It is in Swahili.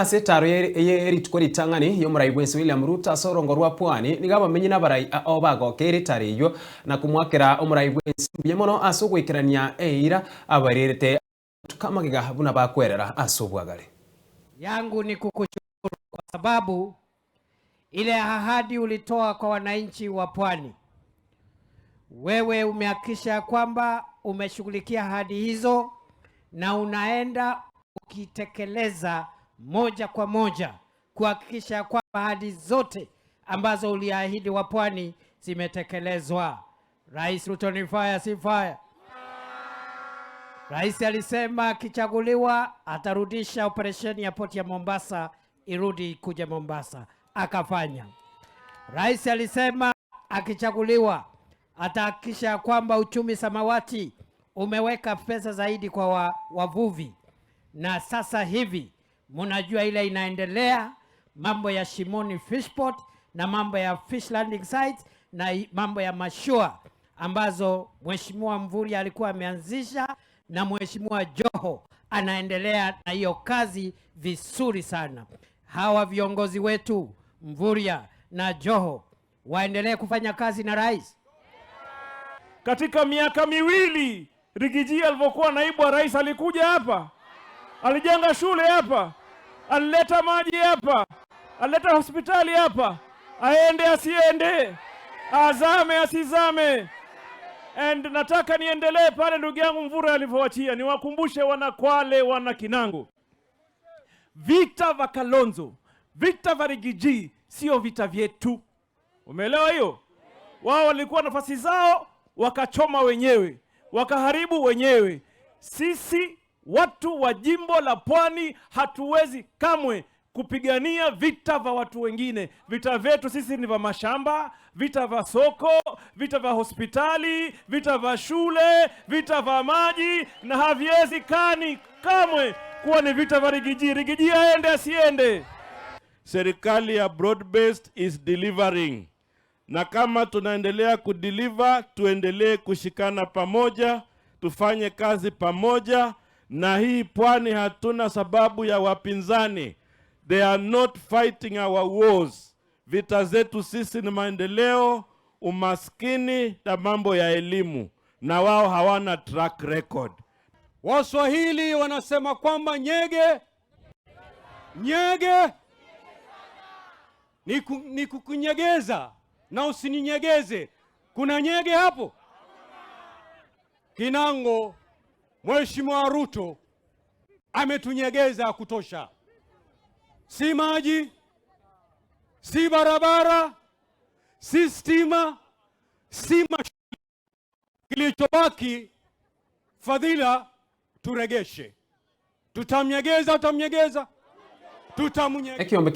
Ase etaaro ye rituko ritang'ani y'omorai bw'ense William Ruto ase orongo rwa Pwani, nigo abamenyi na abarai ao bagokeire etaaro eyio na komoakera omorai bw'ense mbuya mono ase ogoikerania eira abairerete amatuko amagega buna bakwerera ase obwagare. Yangu ni kukushukuru kwa sababu ile ahadi ulitoa kwa wananchi wa Pwani, wewe umehakikisha kwamba umeshughulikia ahadi hizo na unaenda ukitekeleza moja kwa moja kuhakikisha kwamba ahadi zote ambazo uliahidi wa Pwani zimetekelezwa. Rais Ruto ni fire, si fire? Rais alisema akichaguliwa atarudisha operesheni ya poti ya Mombasa irudi kuja Mombasa, akafanya. Rais alisema akichaguliwa atahakikisha kwamba uchumi samawati umeweka pesa zaidi kwa wavuvi, na sasa hivi mnajua ile inaendelea mambo ya Shimoni Fishport na mambo ya fish landing sites na mambo ya mashua ambazo Mheshimiwa Mvurya alikuwa ameanzisha na Mheshimiwa Joho anaendelea na hiyo kazi vizuri sana. Hawa viongozi wetu Mvurya na Joho waendelee kufanya kazi na rais. Katika miaka 2 Riggy G alivyokuwa naibu wa rais alikuja hapa, alijenga shule hapa, alileta maji hapa, alileta hospitali hapa. Aende asiende, azame asizame. And nataka niendelee pale ndugu yangu Mvurya alivyoachia, niwakumbushe wana Kwale, wana Kinango, vita vya Kalonzo, vita vya Riggy G sio vita vyetu. Umeelewa hiyo? Wao walikuwa nafasi zao wakachoma wenyewe, wakaharibu wenyewe. Sisi watu wa jimbo la Pwani hatuwezi kamwe kupigania vita vya watu wengine. Vita vyetu sisi ni vya mashamba, vita vya soko, vita vya hospitali, vita vya shule, vita vya maji, na haviwezekani kamwe kuwa ni vita vya Riggy G. Riggy G aende asiende? Serikali ya broad based is delivering, na kama tunaendelea kudeliver, tuendelee kushikana pamoja, tufanye kazi pamoja. Na hii pwani hatuna sababu ya wapinzani, they are not fighting our wars. Vita zetu sisi ni maendeleo, umaskini na mambo ya elimu, na wao hawana track record. Waswahili wanasema kwamba nyege nyege ni kukunyegeza na usininyegeze. Kuna nyege hapo? Kinango, Mheshimiwa Ruto ametunyegeza ya kutosha, si maji, si barabara, si stima, si kilichobaki fadhila turegeshe. Tutamnyegeza, tutamnyegeza, tutamnyegeza. Ekiombe.